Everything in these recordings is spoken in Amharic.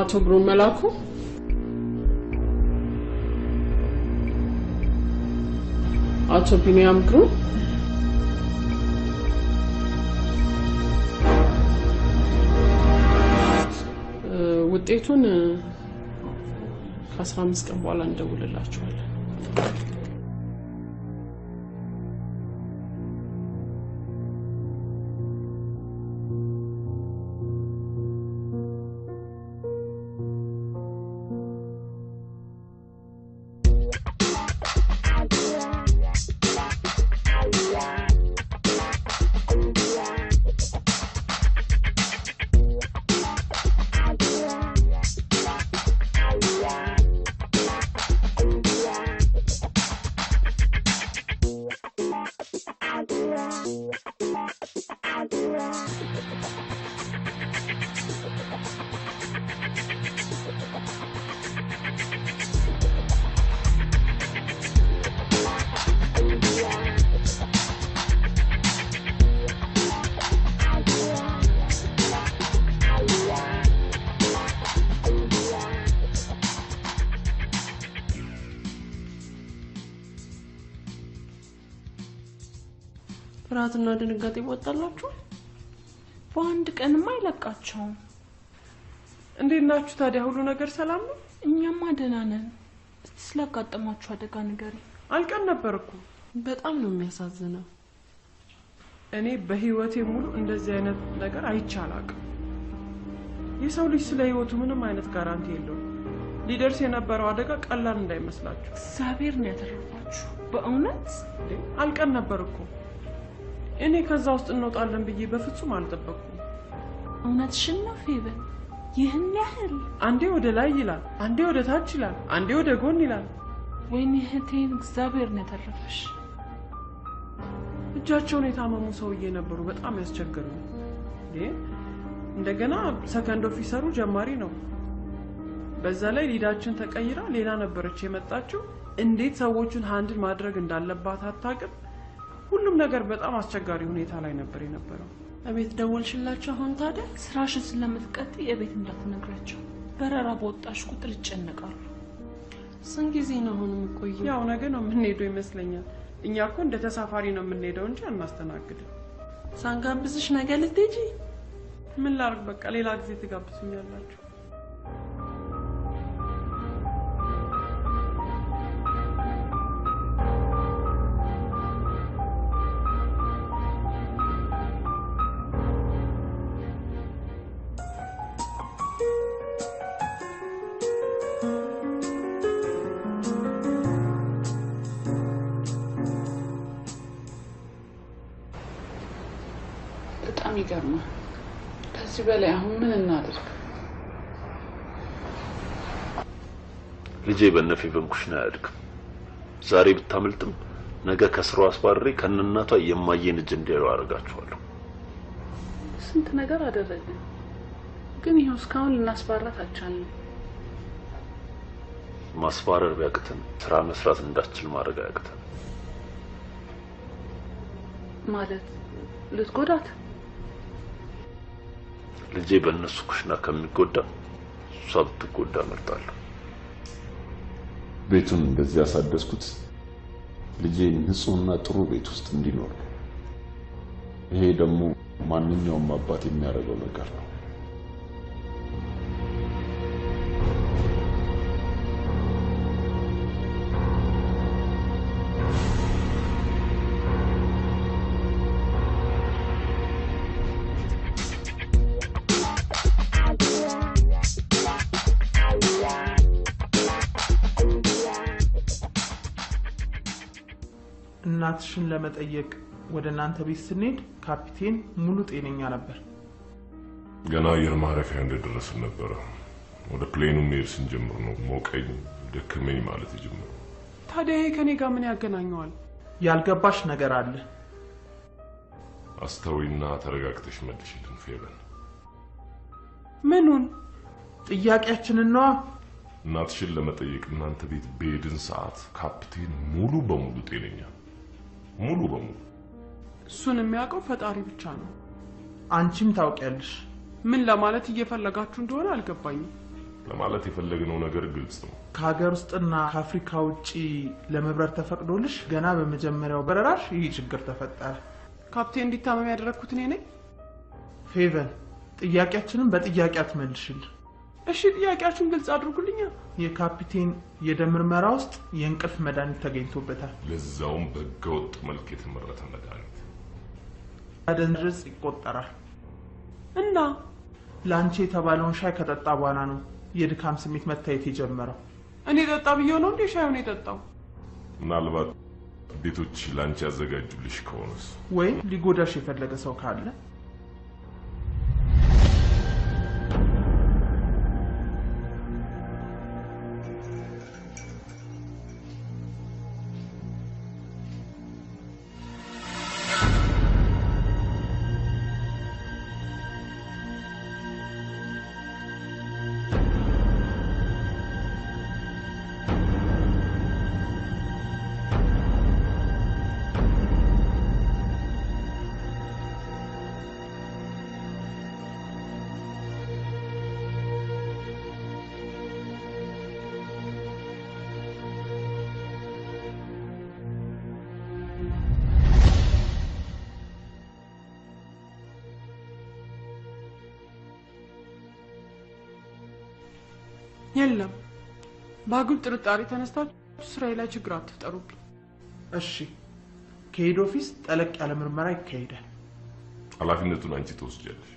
አቶ ግሩም መላኩ አቶ ቢኒያም ግሩም ውጤቱን ከ15 ቀን በኋላ እንደውልላችኋለን። ፍርሃትና ድንጋጤ ወጣላችሁ? በአንድ ቀንማ አይለቃቸውም። እንዴት ናችሁ ታዲያ? ሁሉ ነገር ሰላም ነው? እኛማ ደህና ነን። እስቲ ስላጋጠማችሁ አደጋ ንገሪኝ። አልቀን ነበር እኮ። በጣም ነው የሚያሳዝነው። እኔ በህይወቴ ሙሉ እንደዚህ አይነት ነገር አይቼ አላውቅም። የሰው ልጅ ስለ ህይወቱ ምንም አይነት ጋራንቲ የለውም። ሊደርስ የነበረው አደጋ ቀላል እንዳይመስላችሁ። እግዚአብሔር ነው ያተረፋችሁ በእውነት። አልቀን ነበር እኮ። እኔ ከዛ ውስጥ እንወጣለን ብዬ በፍጹም አልጠበቅኩም። እውነትሽን ነው ፌበን? ይህን ያህል አንዴ ወደ ላይ ይላል፣ አንዴ ወደ ታች ይላል፣ አንዴ ወደ ጎን ይላል። ወይኔ እህቴን፣ እግዚአብሔር ነው ያተረፈሽ። እጃቸውን የታመሙ ሰውዬ ነበሩ፣ በጣም ያስቸግሩ። እንደገና second officer ኡ ጀማሪ ነው። በዛ ላይ lead ኣችን ተቀይራ ሌላ ነበረች የመጣችው። እንዴት ሰዎቹን handle ማድረግ እንዳለባት አታውቅም። ሁሉም ነገር በጣም አስቸጋሪ ሁኔታ ላይ ነበር የነበረው። እቤት ደወልሽላቸው አሁን ታዲያ? ስራሽን ስለምትቀጥይ እቤት እንዳትነግራቸው። በረራ በወጣሽ ቁጥር ይጨነቃሉ። ስንት ጊዜ ነው አሁን የምቆየው? ያው ነገ ነው የምንሄደው ይመስለኛል። እኛ እኮ እንደ ተሳፋሪ ነው የምንሄደው እንጂ አናስተናግድም። ሳንጋብዝሽ ነገ ልትሄጂ? ምን ላድርግ፣ በቃ ሌላ ጊዜ ትጋብዙኛላችሁ። በጣም ይገርማል። ከዚህ በላይ አሁን ምን እናድርግ? ልጄ በነፌቨን ኩሽና አያድግም። ዛሬ ብታመልጥም ነገ ከስሯ አስባርሬ ከነናቷ የማየን እጅ እንዲያዩ አደርጋቸዋለሁ። ስንት ነገር አደረግን፣ ግን ይኸው እስካሁን ልናስባራት አልቻልንም። ማስባረር ቢያቅተን ስራ መስራት እንዳትችል ማድረግ አያቅተን። ማለት ልትጎዳት? ልጄ በእነሱ ኩሽና ከሚጎዳ እሷ ብትጎዳ እመርጣለሁ። ቤቱን እንደዚህ ያሳደስኩት ልጄ ንጹህና ጥሩ ቤት ውስጥ እንዲኖር ነው። ይሄ ደግሞ ማንኛውም አባት የሚያደርገው ነገር ነው። እናትሽን ለመጠየቅ ወደ እናንተ ቤት ስንሄድ ካፒቴን ሙሉ ጤነኛ ነበር። ገና አየር ማረፊያ እንደደረስን ነበረ ወደ plane ኡ መሄድ ስንጀምር ነው ሞቀኝ፣ ደከመኝ ማለት የጀመረው። ታዲያ ይሄ ከኔ ጋር ምን ያገናኘዋል? ያልገባሽ ነገር አለ። አስተውይና ተረጋግተሽ መልሽልን ፌቨን። ምኑን? ጥያቄያችንን ነዋ። እናትሽን ለመጠየቅ እናንተ ቤት በሄድን ሰዓት ካፕቴን ሙሉ በሙሉ ጤነኛ፣ ሙሉ በሙሉ። እሱን የሚያውቀው ፈጣሪ ብቻ ነው። አንቺም ታውቂያለሽ። ምን ለማለት እየፈለጋችሁ እንደሆነ አልገባኝም። ለማለት የፈለግነው ነገር ግልጽ ነው። ከሀገር ውስጥና ከአፍሪካ ውጪ ለመብረር ተፈቅዶልሽ ገና በመጀመሪያው በረራሽ ይህ ችግር ተፈጠረ። ካፕቴን እንዲታመም ያደረግኩት እኔ ነኝ። ፌቨን፣ ጥያቄያችንን በጥያቄ አትመልሽልን። እሺ ጥያቄያችሁን ግልጽ አድርጉልኛ። የካፒቴን የደም ምርመራ ውስጥ የእንቅልፍ መድኃኒት ተገኝቶበታል። ለዛውም በህገወጥ መልክ የተመረተ መድኃኒት አደንዛዥ ይቆጠራል። እና ለአንቺ የተባለውን ሻይ ከጠጣ በኋላ ነው የድካም ስሜት መታየት የጀመረው። እኔ ጠጣ ብዬው ነው እንዴ ሻዩን የጠጣው? ምናልባት ቤቶች ላንቺ ያዘጋጁልሽ ከሆነስ? ወይም ሊጎዳሽ የፈለገ ሰው ካለ የለም፣ በአጉል ጥርጣሬ ተነስታችሁ ስራዬ ላይ ችግር አትፍጠሩብኝ። እሺ፣ ከ head office ጠለቅ ያለ ምርመራ ይካሄዳል። ኃላፊነቱን አንቺ ትወስጃለሽ፣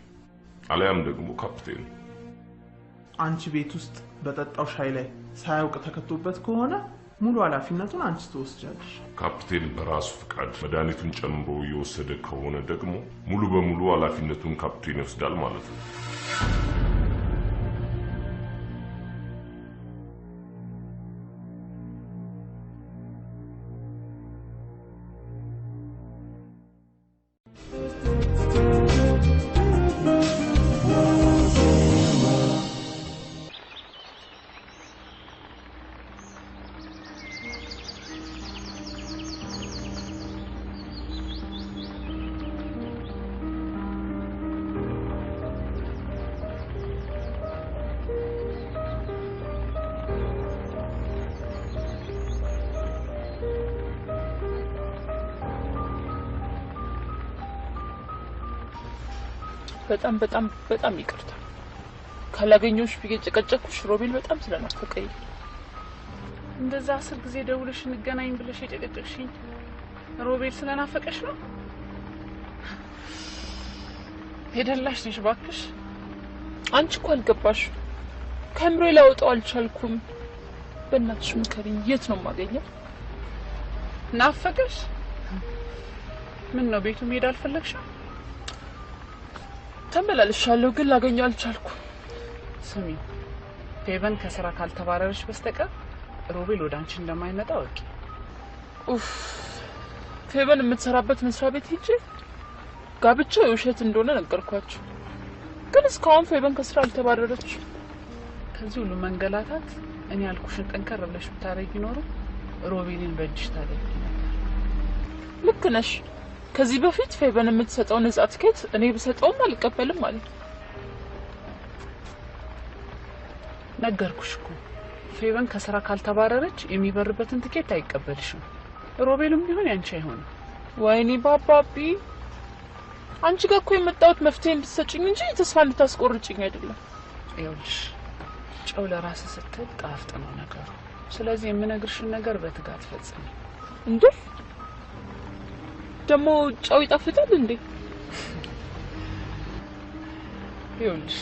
አሊያም ደግሞ ካፕቴኑ። አንቺ ቤት ውስጥ በጠጣው ሻይ ላይ ሳያውቅ ተከቶበት ከሆነ ሙሉ ኃላፊነቱን አንቺ ትወስጃለሽ። ካፕቴን በራሱ ፍቃድ መድኃኒቱን ጨምሮ እየወሰደ ከሆነ ደግሞ ሙሉ በሙሉ ኃላፊነቱን ካፕቴን ይወስዳል ማለት ነው። በጣም በጣም በጣም ይቅርታ ካላገኘሁሽ ብዬ ጨቀጨኩሽ። ሮቤል በጣም ስለናፈቀኝ እንደዛ 10 ጊዜ ደውለሽ እንገናኝ ብለሽ የጨቀጨቅሽኝ ሮቤል ስለናፈቀሽ ነው? ሄደላሽ ነሽ እባክሽ። አንቺ እኮ አልገባሽ። ከአእምሮዬ ላወጣው አልቻልኩም። በእናትሽ ምከሪኝ፣ የት ነው የማገኘው? ናፈቀሽ? ምን ነው ቤቱ መሄድ አልፈለግሽም? ተመላልሻለሁ ግን ላገኘው አልቻልኩም። ስሚ፣ ፌቨን ከስራ ካልተባረረች በስተቀር ሮቤል ወደ አንቺ እንደማይመጣ እወቂ። ኡፍ፣ ፌቨን የምትሰራበት መስሪያ ቤት ሂጄ ጋብቻው የውሸት እንደሆነ ነገርኳቸው። ግን እስካሁን ፌቨን ከስራ አልተባረረችም። ከዚህ ሁሉ መንገላታት እኔ ያልኩሽን ጠንከር ብለሽ ብታረጊ ኖሮ ሮቤልን በእጅሽ ታደርጊ ነበር። ልክ ነሽ። ከዚህ በፊት ፌቨን የምትሰጠው ነጻ ትኬት እኔ ብሰጠውም አልቀበልም ማለት ነው። ነገርኩሽ እኮ ፌቨን ከስራ ካልተባረረች የሚበርበትን ትኬት አይቀበልሽም። ሮቤልም ቢሆን ያንቺ አይሆንም። ወይኔ ባባቢ፣ አንቺ ጋር እኮ የመጣሁት መፍትሄ እንድትሰጭኝ እንጂ ተስፋ እንድታስቆርጭኝ አይደለም። ይኸውልሽ ጨው ለራስ ስትል ጣፍጥ ነው ነገሩ። ስለዚህ የምነግርሽን ነገር በትጋት ፈጽሚ። እንዴ ደግሞ ጨው ይጣፍጣል እንዴ? ይኸውልሽ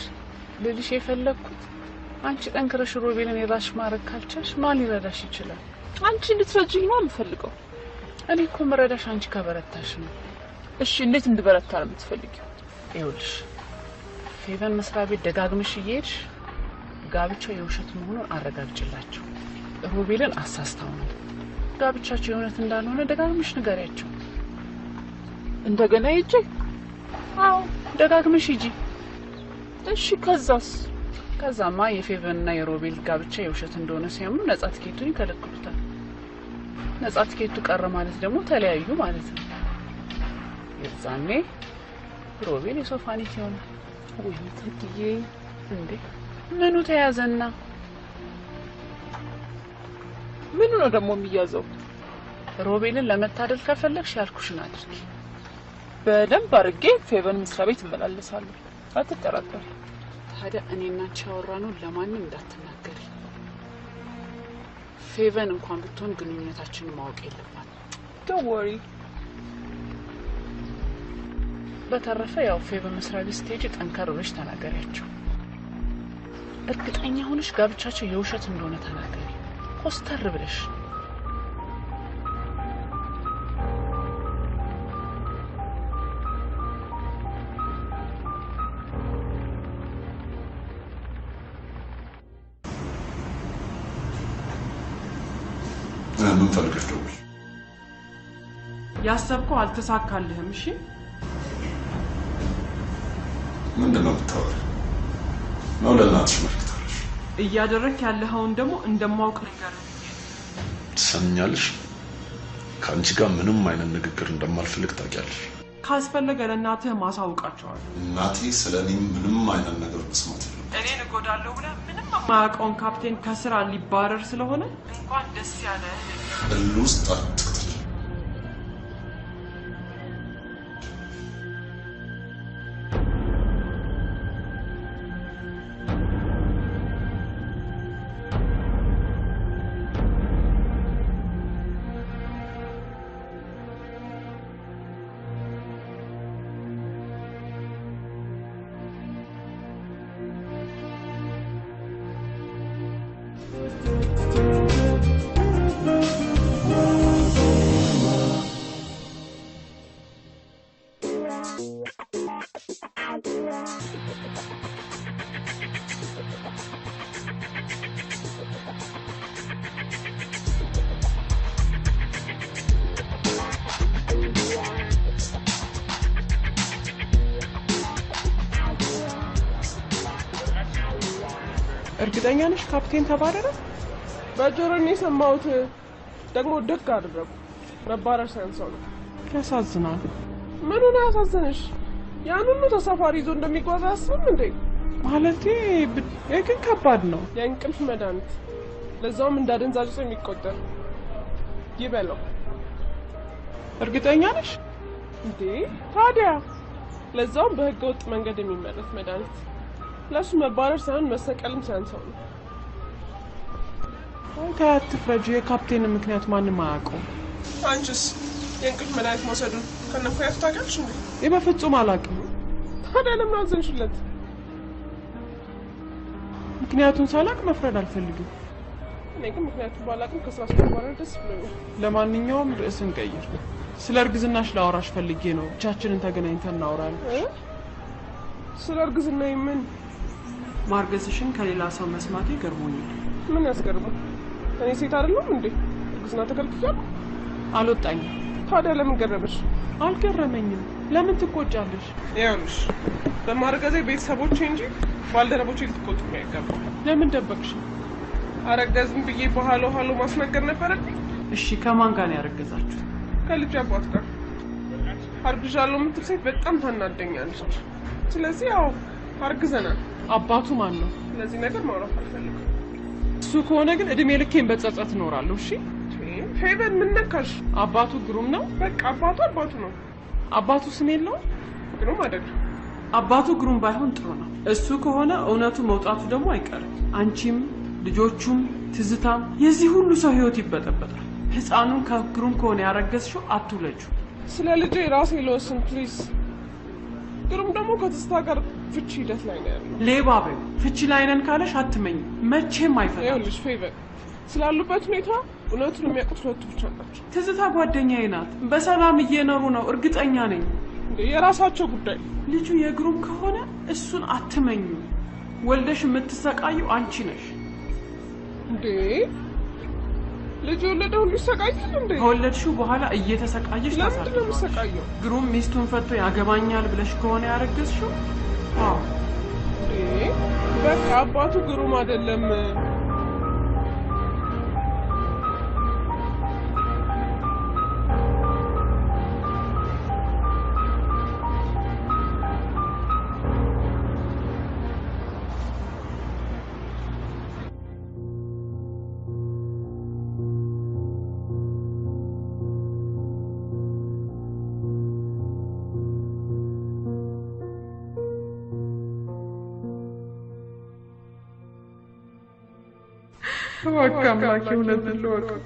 ልልሽ የፈለግኩት አንቺ ጠንክረሽ ሮቤልን የራስሽ ማድረግ ካልቻልሽ ማን ሊረዳሽ ይችላል? አንቺ እንድትረጂኝ ነው የምፈልገው። እኔ እኮ የምረዳሽ አንቺ ከበረታሽ ነው። እሺ እንዴት እንድበረታ ነው የምትፈልጊው? ይኸውልሽ ፌቨን መስሪያ ቤት ደጋግመሽ እየሄድሽ ጋብቻው የውሸት መሆኑን አረጋግጭላቸው። ሮቤልን አሳስተው ነው ጋብቻቸው የእውነት እንዳልሆነ ደጋግመሽ ንገሪያቸው። እንደገና ሂጂ? አዎ ደጋግመሽ ሂጂ። እሺ ከዛስ? ከዛማ የፌቨንና የሮቤል ጋብቻ የውሸት እንደሆነ ሲያምኑ ነጻ ትኬቱን ይከለክሉታል። ነጻ ትኬቱ ቀረ ማለት ደግሞ ተለያዩ ማለት ነው። የዛኔ ሮቤል የሶፋኒት ይሆናል። ወይኔ ታድዬ፣ እንዴ ምኑ ተያዘና? ምኑ ነው ደግሞ የሚያዘው? ሮቤልን ለመታደል ከፈለግሽ ያልኩሽን አድርጊ። በደንብ አድርጌ ፌቨን መስሪያ ቤት እመላለሳለሁ። አትጠራጠሪ። ታዲያ እኔና አንቺ ያወራነውን ለማንም እንዳትናገሪ። ፌቨን እንኳን ብትሆን ግንኙነታችንን ማወቅ የለባትም። Don't worry። በተረፈ ያው ፌቨን መስሪያ ቤት ስትሄጂ ጠንከር ብለሽ ተናገሪያቸው። እርግጠኛ ሆነሽ ጋብቻቸው የውሸት እንደሆነ ተናገሪ፣ ኮስተር ብለሽ። ምን ፈልገሽ ደውል? ያሰብከው አልተሳካልህም። እሺ ምንድን ነው የምታወሪው? ነው ለእናትሽ መልክታለሽ? እያደረክ ያለኸውን ደግሞ እንደማውቅ ንገረው። ትሰሚኛለሽ? ከአንቺ ጋር ምንም አይነት ንግግር እንደማልፈልግ ታውቂያለሽ። ካስፈለገ ለእናትህ ማሳውቃቸዋለሁ። እናቴ ስለ እኔ ምንም አይነት ነገር መስማት የለም። እኔን እጎዳለሁ ብለህ ምንም የማያውቀውን ካፕቴን ከስራ ሊባረር ስለሆነ እንኳን ደስ ያለህ። እልህ ውስጥ አትክተል። እርግጠኛ ነሽ ካፕቴን ተባረረ? በጆሮ ነው የሰማሁት። ደግሞ ደግ አደረጉ። መባረር ሳያንሰው ነው። ያሳዝናል። ምኑ ነው ያሳዝንሽ? ያን ሁሉ ተሳፋሪ ይዞ እንደሚጓዝ አያስብም እንዴ? ማለቴ ግን ከባድ ነው። የእንቅልፍ መድኃኒት ለዛውም እንደ አደንዛዥ ዕፅ የሚቆጠር ይበለው። እርግጠኛ ነሽ እንዴ? ታዲያ ለዛውም በህገ ወጥ መንገድ የሚመረት መድኃኒት ለሱ መባረር ሳይሆን መሰቀልም ሳያንሰው ነው። አይ ተይ አትፍረጂ። የካፕቴን ምክንያት ማንም አያውቀውም። አንቺስ የእንቅልፍ መድኃኒት መውሰዱን ከነ ምክንያቱ ታውቂያለሽ እንዴ? ይህ በፍጹም አላውቅም። ታዲያ ለምን አዘንሽለት? ምክንያቱን ሳላውቅ መፍረድ አልፈልግም። እኔ ግን ምክንያቱን ባላውቅም ከስራ ስለተባረረ ደስ ብሎኛል። ለማንኛውም ርዕስ እንቀይር። ስለ እርግዝናሽ ላወራሽ ፈልጌ ነው። ብቻችንን ተገናኝተን እናወራለን። ስለ እርግዝናዬ ምን? ማርገዝሽን ከሌላ ሰው መስማቴ ገርሞኛል። ምን ያስገርማል? እኔ ሴት አይደለሁም እንዴ? እርግዝና ተከልክያለሁ? አልወጣኝም። ታዲያ ለምን ገረመሽ? አልገረመኝም። ለምን ትቆጫለሽ? ይኸውልሽ በማርገዜ ቤተሰቦቼ እንጂ ባልደረቦቼ ልትቆጡኝ አይገባም። ለምን ደበቅሽ? አረገዝም ብዬ በኋላ ኋላ ማስነገር ነበረብኝ። እሺ ከማን ጋር ነው ያረገዛችሁት? ከልጅ አባት ጋር። አርግዣለሁ የምትል ሴት በጣም ታናደኛለች። ስለዚህ ያው አርግዘናል። አባቱ ማን ነው? ስለዚህ ነገር ማውራት አልፈልግም። እሱ ከሆነ ግን እድሜ ልኬን በጸጸት እኖራለሁ። እሺ ሄቨን ምን ነካሽ? አባቱ ግሩም ነው። በቃ አባቱ አባቱ ነው። አባቱ ስም የለውም? ግሩም አይደለም። አባቱ ግሩም ባይሆን ጥሩ ነው። እሱ ከሆነ እውነቱ መውጣቱ ደግሞ አይቀርም። አንቺም ልጆቹም ትዝታም የዚህ ሁሉ ሰው ህይወት ይበጠበጣል። ህፃኑን ከግሩም ከሆነ ያረገዝሽው አትውለጁ። ስለ ልጄ ራሴ ልወስን please። ግሩም ደግሞ ከትዝታ ጋር ፍቺ ሂደት ላይ ነው ያለው። ሌባ በይው። ፍቺ ላይ ነን ካለሽ አትመኝ፣ መቼም አይፈታም። ይኸውልሽ ፌቨን ስላሉበት ሁኔታ እውነቱን የሚያውቁት ሁለቱ ብቻ ናቸው። ትዝታ ጓደኛዬ ናት። በሰላም እየኖሩ ነው፣ እርግጠኛ ነኝ። እንዴ የራሳቸው ጉዳይ። ልጁ የግሩም ከሆነ እሱን አትመኙ። ወልደሽ የምትሰቃዩ አንቺ ነሽ። እንዴ ልጁ የወለደ ሁሉ ይሰቃያል እንዴ? ከወለድሽው በኋላ እየተሰቃየሽ ለምንድን ነው የምሰቃየው? ግሩም ሚስቱን ፈቶ ያገባኛል ብለሽ ከሆነ ያረገዝሽው፣ አዎ። እንዴ በቃ አባቱ ግሩም አይደለም። እባክህ አምላኬ እውነቱን ልወቀው።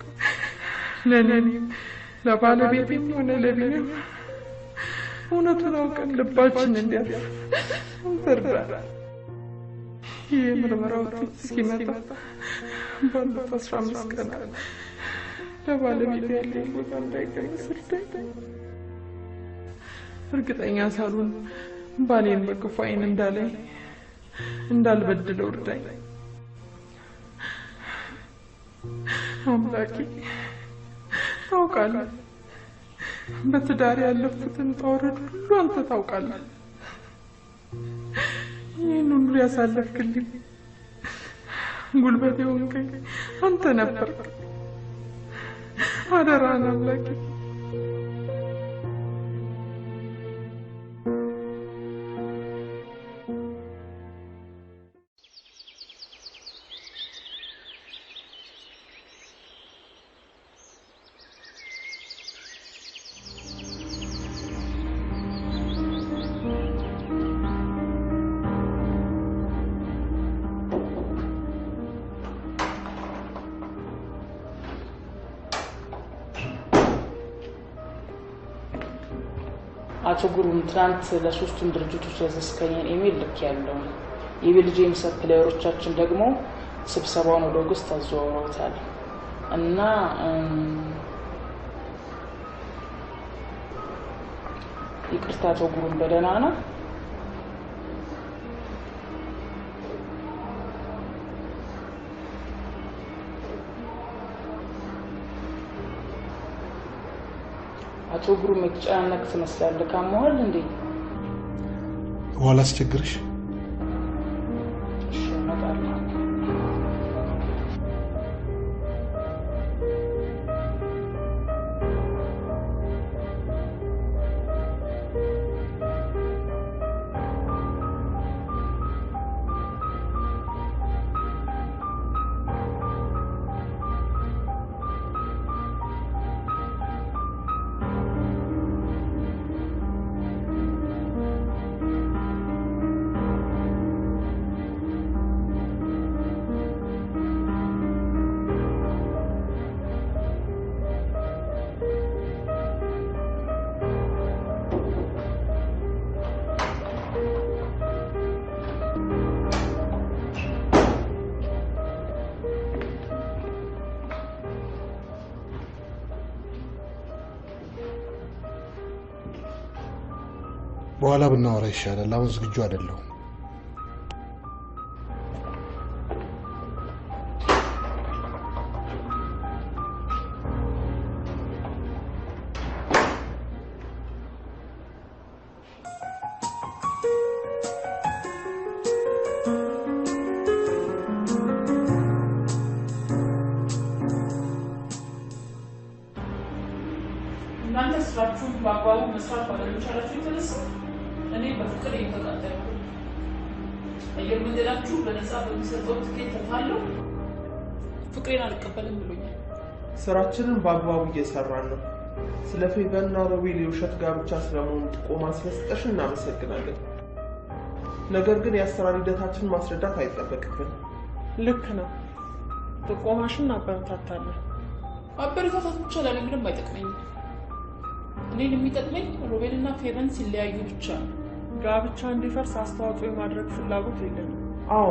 ለእኔም ለባለቤቴም ሆነ ለቢኒያም እውነቱን አውቀን ልባችን እንዲያርፍ አንተ እርዳን። ይህ የምርመራ ውጤት እስኪመጣ ባሉት 15 ቀናት ለባለቤቴ ያለኝ ቦታ እንዳይቀንስ እርዳኝ። እርግጠኛ ሳልሆን ባሌን በክፉ ዓይን እንዳላይ እንዳልበድለው እርዳኝ። አምላኬ ታውቃለህ፣ በትዳር ያለፉትን ውጣ ውረድ ሁሉ አንተ ታውቃለህ። ይህን ሁሉ ያሳለፍክልኝ ጉልበቴ ሆንከኝ አንተ ነበርክ። አደራህን አምላኬ። አቶ ግሩም፣ ትናንት ለሶስቱም ድርጅቶች ያዘዝከኝን ኢሜል ልክ ያለው የቤልጅየም supplier ኦቻችን ደግሞ ስብሰባውን ወደ August አዘዋውረውታል እና ይቅርታ አቶ ግሩም፣ በደህና ነው? አቶ ግሩም የተጨናነቅ ትመስላለህ። ካሞሃል እንዴ? ውሃ ላስቸግርሽ? እሺ፣ እመጣለሁ። በኋላ ብናወራ ይሻላል። አሁን ዝግጁ አይደለሁም። እናንተ ስራችሁን በአግባቡ መስራት ባለመቻላችሁ የተነሳ እኔ በፍቅር እየተቃጠልኩ ነው። አየር መንገዳችሁ በነፃ በሚሰጠው ትኬት ተታለው ፍቅሬን አልቀበልም ብሎኛል። ስራችንን በአግባቡ እየሰራን ነው። ስለ ፌቨንና ሮቤል የውሸት ጋብቻ ስለመሆኑ ጥቆማ ስለሰጠሽን እናመሰግናለን። ነገር ግን የአሰራር ሂደታችንን ማስረዳት አይጠበቅብን። ልክ ነው። ጥቆማሽን እናበረታታለን። ማበረታታት ብቻ ለእኔ ምንም አይጠቅመኝም። እኔን የሚጠቅመኝ ሮቤልና ፌቨን ሲለያዩ ብቻ ነው። ጋብቻ እንዲፈርስ አስተዋጽኦ የማድረግ ፍላጎት የለንም። አዎ፣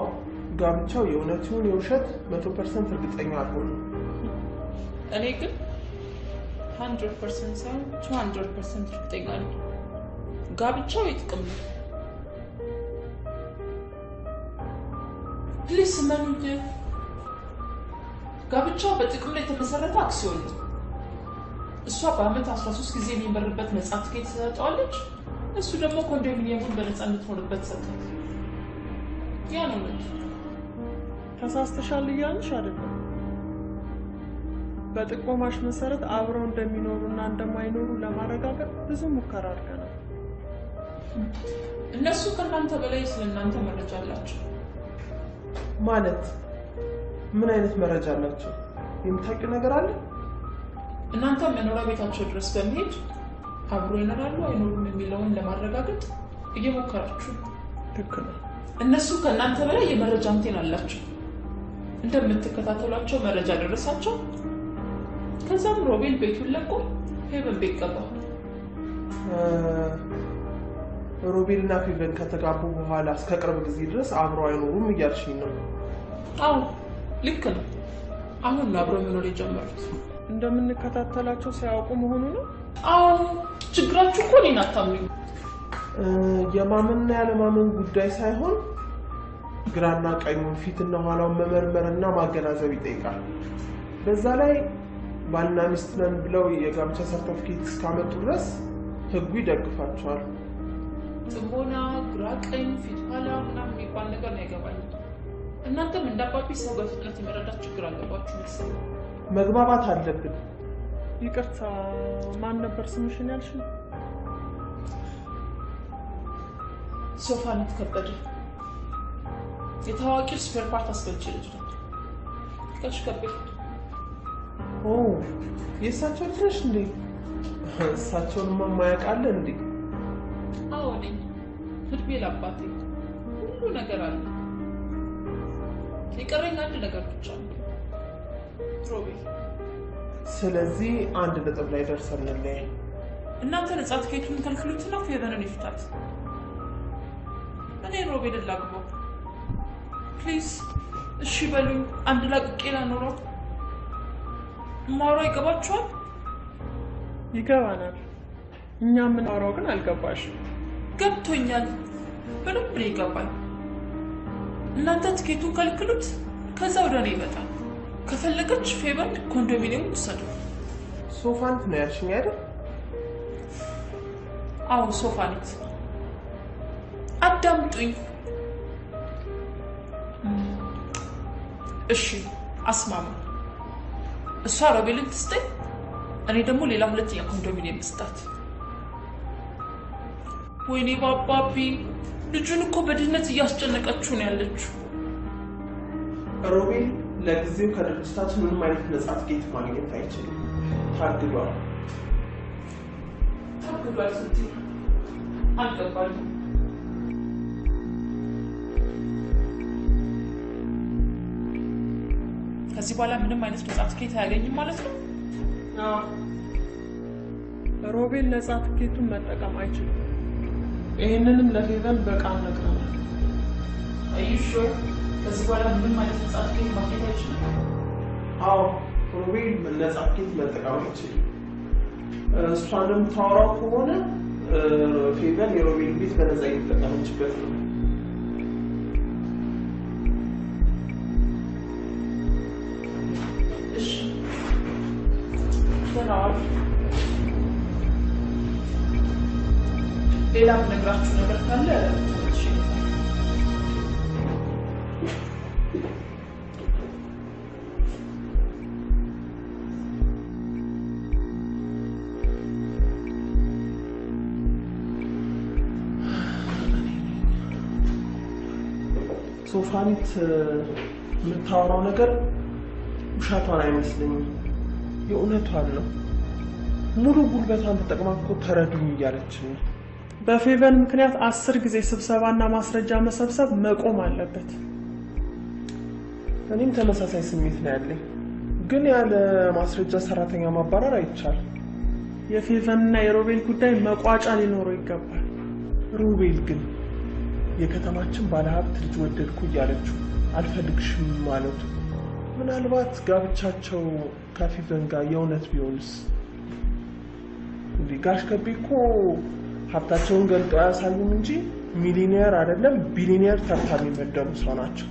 ጋብቻው የእውነት ይሁን የውሸት 100% እርግጠኛ አልሆንም። እኔ ግን 100% ሳይሆን 200% እርግጠኛ ነኝ። ጋብቻው የጥቅም ነው። Please እመኑኝ። ጋብቻው በጥቅም ላይ የተመሰረተ አክሲዮን ነው። እሷ በአመት 13 ጊዜ የሚበርበት ነፃ ትኬት ትሰጠዋለች። እሱ ደግሞ ኮንዶሚኒየሙን በነፃ እንድትኖርበት ሰጣት። ያ ነው እውነቱ። ተሳስተሻል እያልሽ አይደለም። በጥቆማሽ መሰረት አብረው እንደሚኖሩና እንደማይኖሩ ለማረጋገጥ ብዙ ሙከራ አድርገናል። እነሱ ከእናንተ በላይ ስለ እናንተ መረጃ አላቸው። ማለት ምን አይነት መረጃ አላቸው? የምታውቂው ነገር አለ? እናንተ መኖሪያ ቤታቸው ድረስ በመሄድ አብሮ ይኖራሉ አይኖሩም የሚለውን ለማረጋገጥ እየሞከራችሁ ነው። ልክ ነው። እነሱ ከእናንተ በላይ የመረጃ አንቴን አላቸው። እንደምትከታተሏቸው መረጃ ደረሳቸው። ከዛም ሮቤል ቤቱን ለቆ ፌቨን ቤት ገባ። ሮቤልና ፌቨን ከተጋቡ በኋላ እስከ ቅርብ ጊዜ ድረስ አብረው አይኖሩም እያልሽኝ ነው? አዎ ልክ ነው። አሁን ነው አብረው መኖር የጀመሩት። እንደምንከታተላቸው ሲያውቁ መሆኑ ነው? አዎ ችግራችሁ እኮ እኔን አታምኑኝ። የማመንና ያለማመን ጉዳይ ሳይሆን ግራና ቀኙን ፊትና ኋላውን መመርመርና ማገናዘብ ይጠይቃል። በዛ ላይ ባልና ሚስት ነን ብለው የጋብቻ ሰርተፍኬት እስካመጡ ድረስ ህጉ ይደግፋቸዋል። ጥሞና፣ ግራ ቀኝ፣ ፊት ኋላ ምናምን የሚባል ነገር ነው አይገባኝም። እናንተም እንደ አባቢ ሰው በፍጥነት የመረዳት ችግር አለባችሁ መሰለኝ። መግባባት አለብን። ይቅርታ፣ ማን ነበር ስምሽን ያልሽኝ? ሶፋኒት ከበደ የታዋቂው spare part አስመጪ ልጅ ነው። ጋሽ ከቤ። ኦ የእሳቸው ልጅ ነሽ እንዴ? እሳቸውንማ የማያውቅ አለ እንዴ? አዎ ነኝ። እድሜ ለአባቴ ሁሉ ነገር አለ። የቀረኝ አንድ ነገር ብቻ ነው፣ ሮቤል። ስለዚህ አንድ ነጥብ ላይ ደርሰን እንለያይ። እናንተ ነጻ ትኬቱን ከልክሉትና ፌቨንን ይፍታት። እኔ ሮቤልን ላግባው። Please እሺ በሉኝ። አንድ ላቅቄ ላኖረው። ማውራው ይገባችኋል? ይገባናል። እኛ የምናወራው ግን አልገባሽም። ገብቶኛል። በደንብ ነው ይገባኝ። እናንተ ትኬቱን ከልክሉት፣ ከዛ ወደ እኔ ይመጣል። ከፈለገች ፌቨን ኮንዶሚኒየም ውሰደው። ሶፋኒት ነው ያልሽኝ አይደል? አዎ ሶፋኒት። አዳምጡኝ እሺ። አስማማ እሷ ሮቤልን ትስጠኝ፣ እኔ ደግሞ ሌላ ሁለተኛ ኮንዶሚኒየም ስጣት። ወይኔ ባባቢ፣ ልጁን እኮ በድህነት እያስጨነቀችው ነው ያለችው። ሮቤል ለጊዜው ከድርጅታችን ምንም አይነት ነጻ ትኬት ማግኘት አይችልም። ታግዷል። ታግዷል ስትይ አልገባኝም። ከዚህ በኋላ ምንም አይነት ነጻ ትኬት አያገኝም ማለት ነው? አዎ ሮቤል ነጻ ትኬቱን መጠቀም አይችልም። ይህንንም ለፌቨን በቃል ነግረናል። Are you sure? ከዚህ በኋላ ምንም አይነት ነጻ ትኬት ማግኘት አይችልም? አዎ ሮቤል ነጻ ትኬት መጠቀም አይችልም። እሷ እንደምታወራው ከሆነ ፌቨን የሮቤል ቤት በነጻ እየተጠቀመችበት ነው። እሺ ደህና ዋሉ። ሌላ የምነግራችሁ ነገር ካለ ተመልሼ እመጣለሁ። ሶፋኒት የምታወራው ነገር ውሸቷን አይመስለኝም፣ የእውነቷን ነው። ሙሉ ጉልበቷን ተጠቅማ እኮ ተረዱኝ እያለችን ነው። በፌቨን ምክንያት 10 ጊዜ ስብሰባና ማስረጃ መሰብሰብ መቆም አለበት። እኔም ተመሳሳይ ስሜት ነው ያለኝ፣ ግን ያለ ማስረጃ ሰራተኛ ማባረር አይቻልም። የፌቨንና የሮቤል ጉዳይ መቋጫ ሊኖረው ይገባል። ሮቤል ግን የከተማችን ባለሀብት ልጅ ወደድኩ እያለችው አልፈልግሽም ማለቱ ምናልባት ጋብቻቸው ከፌቨን ጋር የእውነት ቢሆንስ? እንዴ ጋሽ ከቤ እኮ ሀብታቸውን ገልጠው አያሳዩም እንጂ ሚሊኒየር አይደለም ቢሊኒየር ተርታ የሚመደቡ ሰው ናቸው።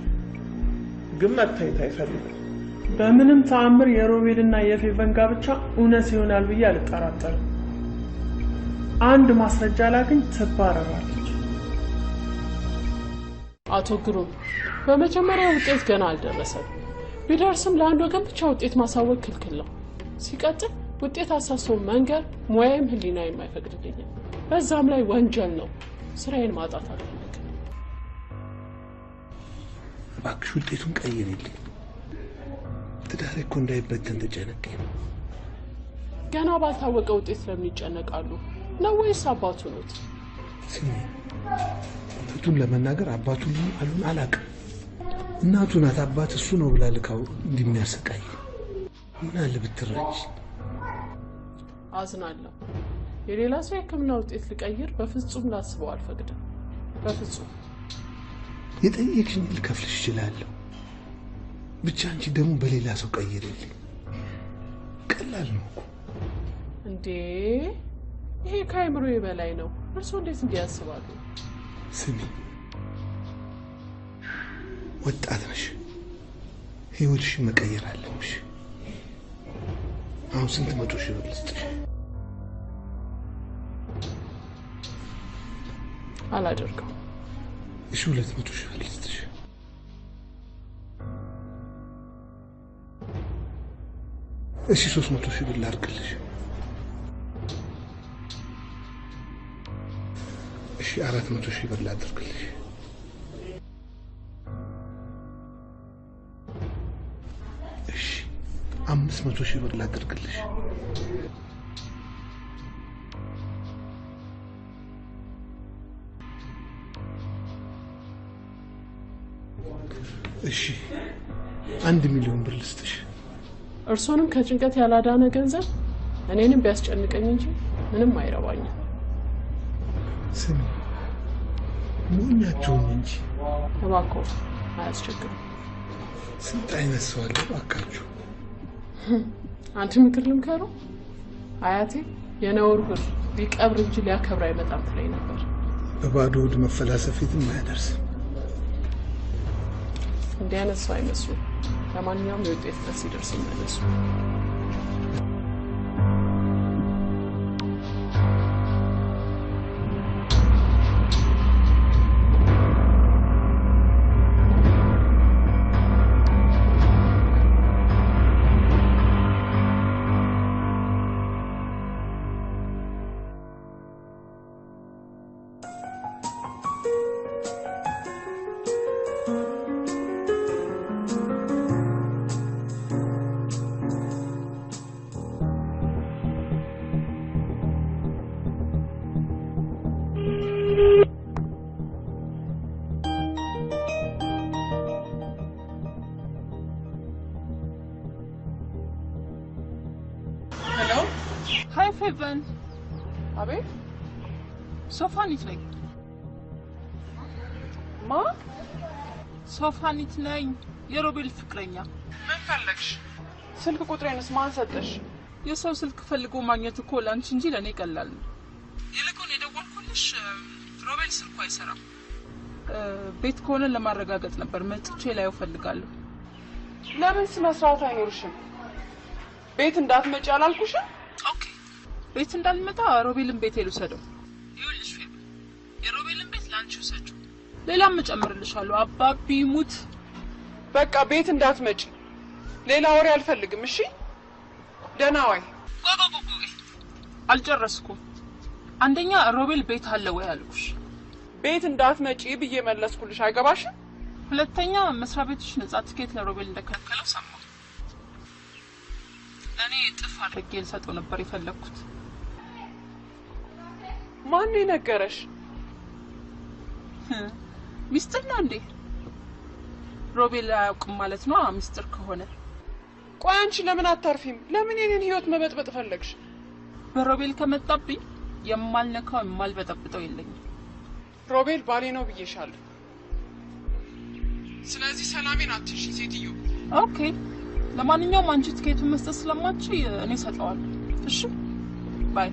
ግን መታየት አይፈልጉም። በምንም ተአምር የሮቤልና የፌቨን ጋብቻ እውነት ይሆናል ብዬ አልጠራጠርም። አንድ ማስረጃ ላግኝ ትባረራለች። አቶ ግሩም፣ በመጀመሪያ ውጤት ገና አልደረሰም። ቢደርስም ለአንድ ወገን ብቻ ውጤት ማሳወቅ ክልክል ነው። ሲቀጥል ውጤት አሳስቶ መንገር ሙያዬም ሕሊናዬም አይፈቅድልኝም። በዛም ላይ ወንጀል ነው። ስራዬን ማጣት አልፈልግም። እባክሽ ውጤቱን ቀይሪልኝ። ትዳሬ እኮ እንዳይበተን ተጨነቄ ነው። ገና ባልታወቀ ውጤት ለምን ይጨነቃሉ? ነው ወይስ አባቱ ኖት? ስሚ፣ እውነቱን ለመናገር አባቱን አሉን አላውቅም። እናቱ ናት አባት እሱ ነው ብላ ልካው እንደሚያሰቃይ ምን አለ ብትረጂ። አዝናለሁ። የሌላ ሰው የሕክምና ውጤት ልቀይር በፍጹም ላስበው አልፈቅድም። በፍጹም። የጠየቅሽኝ ልከፍልሽ እችላለሁ። ብቻ አንቺ ደግሞ በሌላ ሰው ቀይሪልኝ። ቀላል ነው እኮ። እንዴ ይሄ ከአእምሮዬ በላይ ነው። እርስዎ እንዴት እንዲህ ያስባሉ? ስሚ፣ ወጣት ነሽ፣ ህይወትሽን መቀየር አለብሽ። አሁን ስንት መቶ ሺህ ብር ልስጥሽ? አላደርገው። እሺ 200 ሺህ ብር ልስጥሽ። እሺ 300 ሺህ ብር ላድርግልሽ። እሺ 400 ሺህ ብር ላድርግልሽ። እሺ 500 ሺህ ብር ላድርግልሽ። እሺ 1 ሚሊዮን ብር ልስጥሽ። እርሶንም ከጭንቀት ያላዳነ ገንዘብ እኔንም ቢያስጨንቀኝ እንጂ ምንም አይረባኝም። ስሚ፣ ሞኛቸውን እንጂ እባክዎ አያስቸግርም። ስንት አይነት ሰው አለ እባካችሁ። አንድ ምክር ልምከሩ። አያቴ የነውር ብር ሊቀብር እንጂ ሊያከብር አይመጣም ትለኝ ነበር። በባዶ ሆድ መፈላሰፍ የትም አያደርስም። እንዲህ አይነት ሰው አይመስሉም። ለማንኛውም የውጤት ቀን ሲደርስ ይመለሱ። Hi ፌቨን። አቤት። ሶፋኒት ነኝ። ማ? ሶፋኒት ነኝ፣ የሮቤል ፍቅረኛ። ምን ፈለግሽ? ስልክ ቁጥሬንስ ማን ሰጠሽ? የሰው ስልክ ፈልጎ ማግኘት እኮ ለአንቺ እንጂ ለእኔ ቀላል ነው። ይልቁን የደወልኩልሽ ሮቤል ስልኩ አይሰራም። ቤት ከሆነ ለማረጋገጥ ነበር። መጥቼ ላየው እፈልጋለሁ። ለምን ስነ ስርዓት አይኖርሽም? ቤት እንዳትመጪ አላልኩሽም? Okay፣ ቤት እንዳልመጣ ሮቤልን ቤቴ ልውሰደው። ይኸውልሽ ፌቨን፣ የሮቤልን ቤት ለአንቺ ውሰጂው፣ ሌላም እጨምርልሻለሁ። አባቢ ሙት። በቃ ቤት እንዳትመጪ፣ ሌላ ወሬ አልፈልግም። እሺ፣ ደህና ዋይ። ቆይ፣ አልጨረስኩም። አንደኛ ሮቤል ቤት አለ ወይ አልኩሽ። ቤት እንዳትመጪ ብዬ መለስኩልሽ። አይገባሽም? ሁለተኛ መስሪያ ቤትሽ ነጻ ትኬት ለሮቤል እንደከለከለው ሰማሁ። እኔ እጥፍ አድርጌ ልሰጠው ነበር የፈለግኩት። ማን የነገረሽ? ሚስጥር ነው እንዴ? ሮቤል አያውቅም ማለት ነው ሚስጥር ከሆነ። ቆይ አንቺ ለምን አታርፊም? ለምን የኔን ህይወት መበጥበጥ ፈለግሽ? በሮቤል ከመጣብኝ የማልነካው የማልበጠብጠው የለኝም። ሮቤል ባሌ ነው ብዬሻለሁ። ስለዚህ ሰላሜን አትንሺ ሴትዮ። Okay፣ ለማንኛውም አንቺ ትኬቱን መስጠት ስለማትችይ እኔ እሰጠዋለሁ። እሺ bye።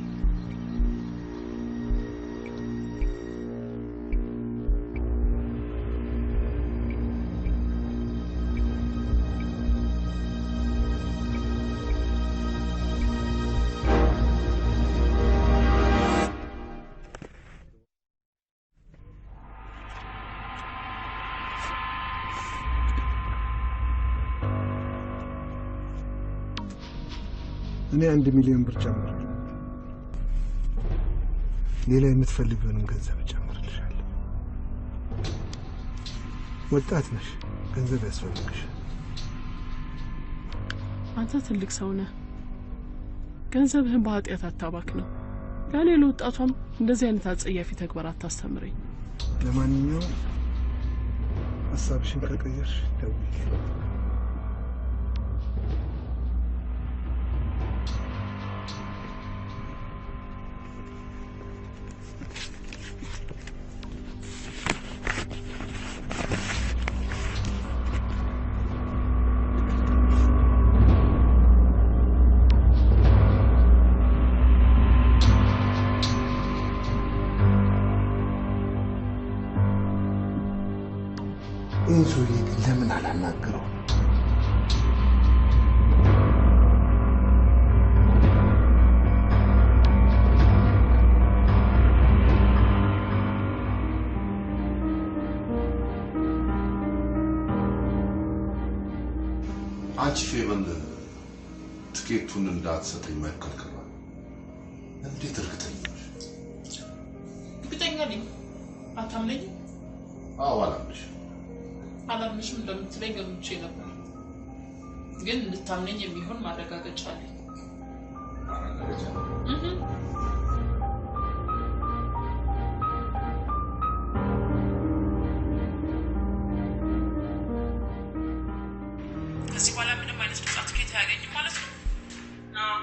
እኔ 1 ሚሊዮን ብር ጨምራለሁ። ሌላ የምትፈልጊውንም ገንዘብ እጨምርልሻለሁ። ወጣት ነሽ፣ ገንዘብ ያስፈልግሻል። አንተ ትልቅ ሰው ነህ። ገንዘብህን በኃጢአት አታባክነው። ለእኔ ለወጣቷም እንደዚህ አይነት አጸያፊ ተግባር አታስተምረኝ። ለማንኛውም ሀሳብሽን ከቀየርሽ ደውዪ። ይህን ሰውዬ ግን ለምን አላናግረው? አንቺ ፌቨን ትኬቱን እንዳትሰጠኝ መከልከሏ እንዴት እርግጠኛ ነሽ? እርግጠኛ ነኝ። አታምነኝም? አዎ አላምንሽም። አላምንሽም እንደምትለኝ ገምቼ ነበር፣ ግን እንድታምነኝ የሚሆን ማረጋገጫ አለኝ። ማረጋገጫ? እህ ከዚህ በኋላ ምንም አይነት ነጻ ትኬት አያገኝም ማለት ነው? አዎ፣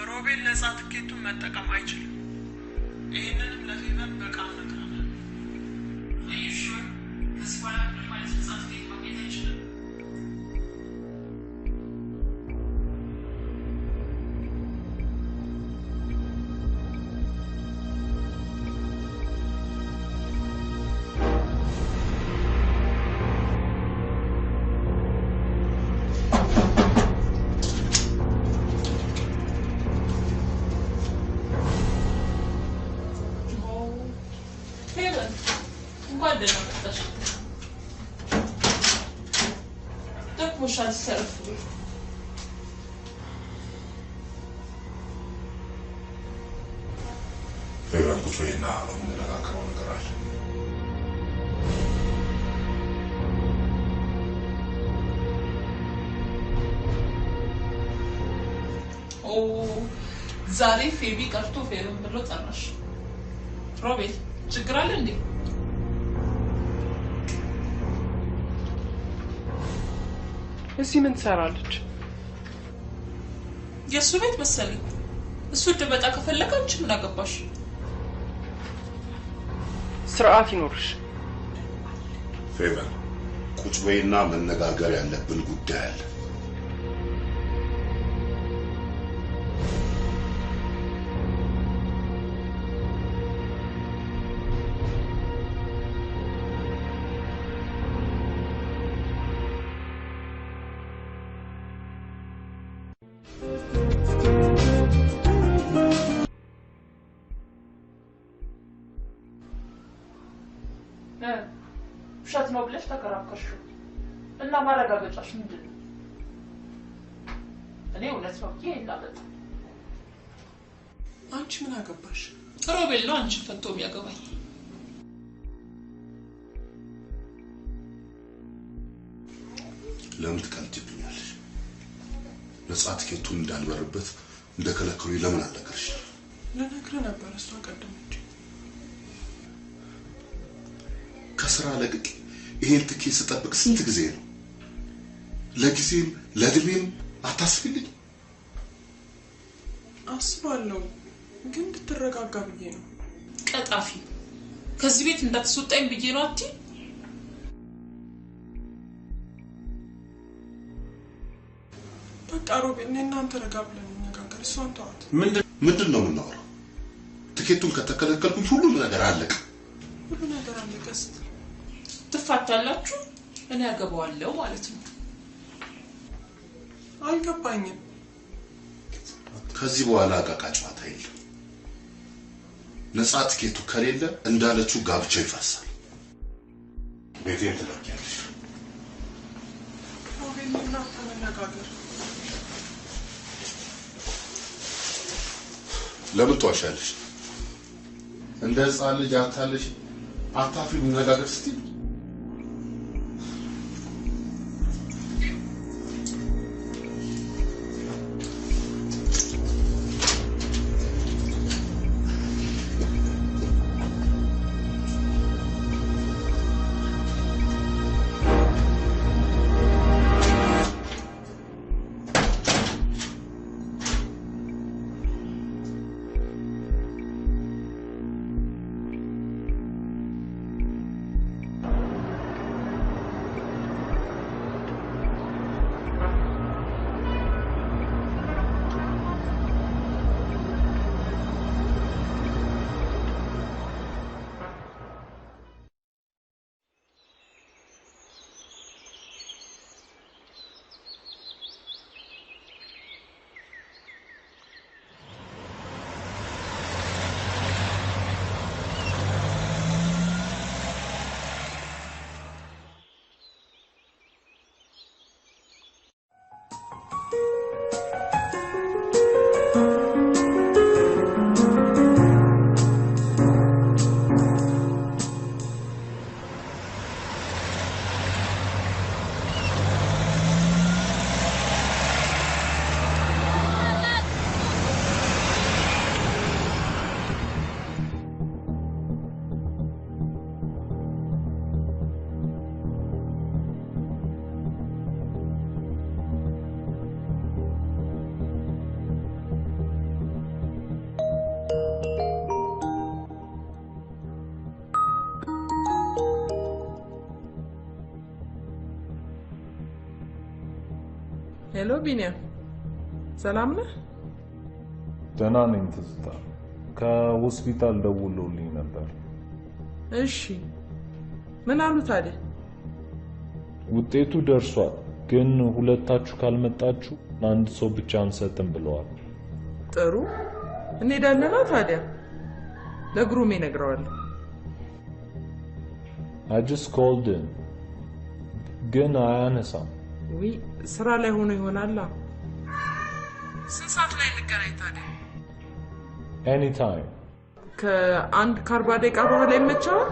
ሮቤል ነጻ ትኬቱን መጠቀም አይችልም። ይህንንም ለፌቨን በቃል ነግረናል። Are you sure? ከዚህ በኋላ ምንም አይነት ነጻ ትኬት ማግኘት አይችልም። ፌቨን እንኳን ደህና መጣሽ። ደክሞሻል። ሰልፍ ፌቨን ቁጭ በይና የምንነጋገረው ነገር አለ። ኦ ዛሬ ፌቢ ቀርቶ ፌቨን ብሎ ጠራሽ። ሮቤል ችግር አለ እንዴ? እዚህ ምን ትሰራለች? የእሱ ቤት መሰለኝ። እሱ እንድመጣ ከፈለገ አንቺ ምን አገባሽ? ስርዓት ይኖርሽ። ፌቨን ቁጭ በይና መነጋገር ያለብን ጉዳይ አለ። ውሸት ነው ብለሽ ተከራከርሽው እና ማረጋገጫሽ ምንድን ነው? እኔ እውነት ነው ብዬ አላመጣም። አንቺ ምን አገባሽ? ሮቤል ነው አንቺን ፈቶ የሚያገባኝ። ለምን ትቀልጅብኛለሽ? ነጻ ትኬቱን እንዳልበርበት እንደከለከሉኝ ለምን አልነገርሽ? ልነግርህ ነበር፣ እሷ ቀደመች። ከስራ ለቅቄ ይሄን ትኬት ስጠብቅ ስንት ጊዜ ነው? ለጊዜም ለእድሜም አታስቢልኝ? አስባለሁ፣ ግን እንድትረጋጋ ብዬ ነው። ቀጣፊ፣ ከዚህ ቤት እንዳትስወጣኝ ብዬ ነው አትይ? በቃ ሮቤል፣ እኔ እናንተ ረጋ ብለን እንነጋገር፣ እሷን ተዋት። ምንድን ነው የምናወራው? ትኬቱን ከተከለከልኩኝ ሁሉም ነገር አለቀ። ሁሉ ነገር አለቀ ስትል ትፋታላችሁ፣ እኔ ያገባዋለሁ ማለት ነው። አልገባኝም። ከዚህ በኋላ ዕቃ ጨዋታ የለም። ነፃ ትኬቱ ከሌለ እንዳለችው ጋብቻው ይፈርሳል። ቤቴን ትለቂያለሽ። ሮቤል፣ እኔ እናንተ እንነጋገር። ለምን ትዋሻለሽ? እንደ ሕፃን ልጅ አታለሽ አታፍሪ እንነጋገር ስትይ Hello ቢኒያም፣ ሰላም ነህ? ደህና ነኝ ትዝታ። ከሆስፒታል ደውለውልኝ ነበር። እሺ ምን አሉ ታዲያ? ውጤቱ ደርሷል፣ ግን ሁለታችሁ ካልመጣችሁ አንድ ሰው ብቻ አንሰጥም ብለዋል። ጥሩ እንሄዳለና ታዲያ ለግሩሜ እነግረዋለሁ። I just called him ግን አያነሳም። ውይ ስራ ላይ ሆኖ ይሆናላ። ስንት ሰዓት ላይ እንገናኝ ታዲያ? Anytime. ከ1:40 በኋላ ይመቸዋል?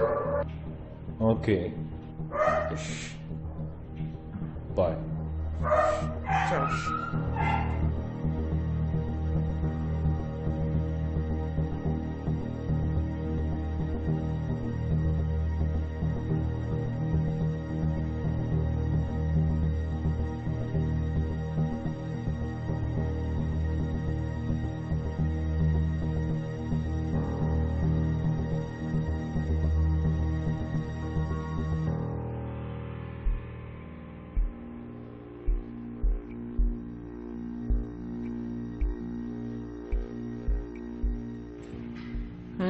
Okay bye። ቻው።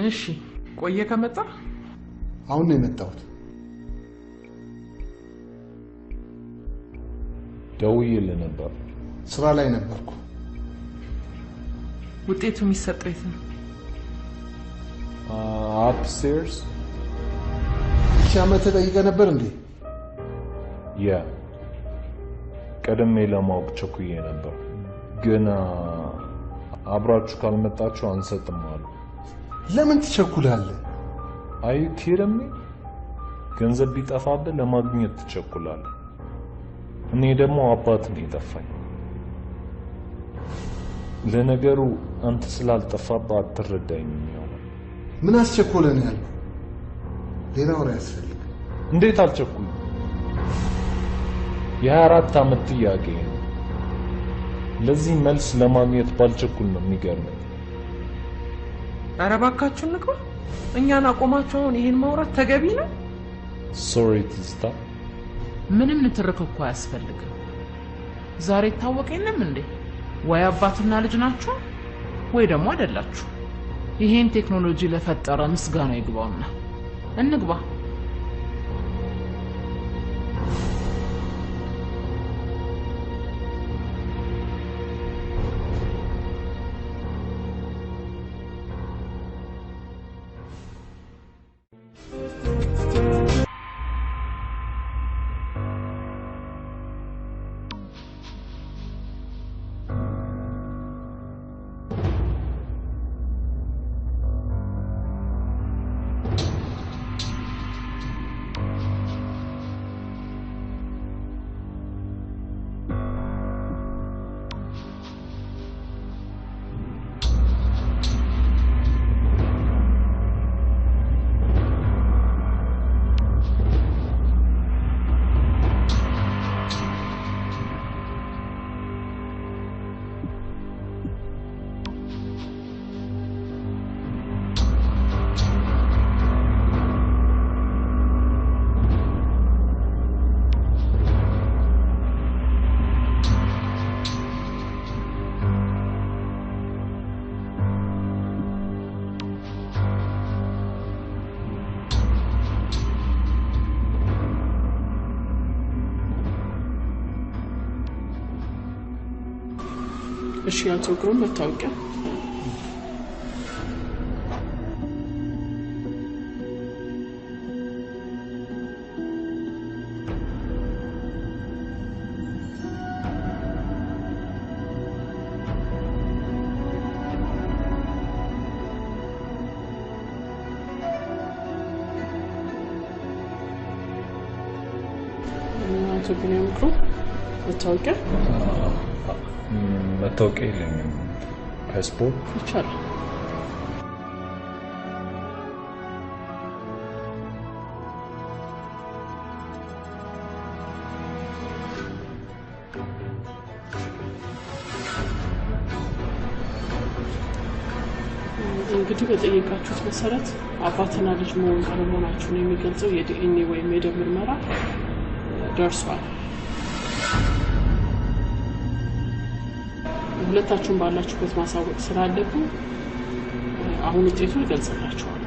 እሺ ቆየ ከመጣ? አሁን ነው የመጣሁት። ደውዬልህ ነበር። ስራ ላይ ነበርኩ። ውጤቱ የሚሰጠው የት ነው? Upstairs። እሺ ዓመት ተጠይቀህ ነበር እንዴ? Yeah፣ ቀድሜ ለማወቅ ቸኩዬ ነበር፣ ግን አብራችሁ ካልመጣችሁ አንሰጥም አሉ። ለምን ትቸኩላለህ? Are you kidding me? ገንዘብ ቢጠፋብህ ለማግኘት ትቸኩላለህ። እኔ ደግሞ አባት ነው የጠፋኝ። ለነገሩ አንተ ስላልጠፋብህ አትረዳኝም ይሆናል። ምን አስቸኮለ ነው ያልኩህ? ሌላ ወሬ አያስፈልግም። እንዴት አልቸኩልም? የ24 ዓመት ጥያቄ ነው። ለዚህ መልስ ለማግኘት ባልቸኩል ነው የሚገርመኝ። ኧረ እባካችሁ እንግባ። እኛን አቆማችሁ አሁን ይሄን ማውራት ተገቢ ነው? Sorry ትዝታ። ምንም ንትርክ እኮ አያስፈልግም። ዛሬ ይታወቅ የለም እንዴ? ወይ አባትና ልጅ ናችሁ ወይ ደግሞ አይደላችሁ። ይሄን ቴክኖሎጂ ለፈጠረ ምስጋና ይግባውና እንግባ። እሺ አቶ ግሩም መታወቂያ። አቶ ቢኒያም ግሩም መታወቂያ። መታወቂያ የለኝም። ፓስፖርት ይቻላል። እንግዲህ በጠየቃችሁት መሰረት አባትና ልጅ መሆን አለመሆናችሁን የሚገልጸው የዲኤንኤ ወይም የደም ምርመራ ደርሷል። ሁለታችሁም ባላችሁበት ማሳወቅ ስላለብን አሁን ውጤቱን እገልጽላችኋለሁ።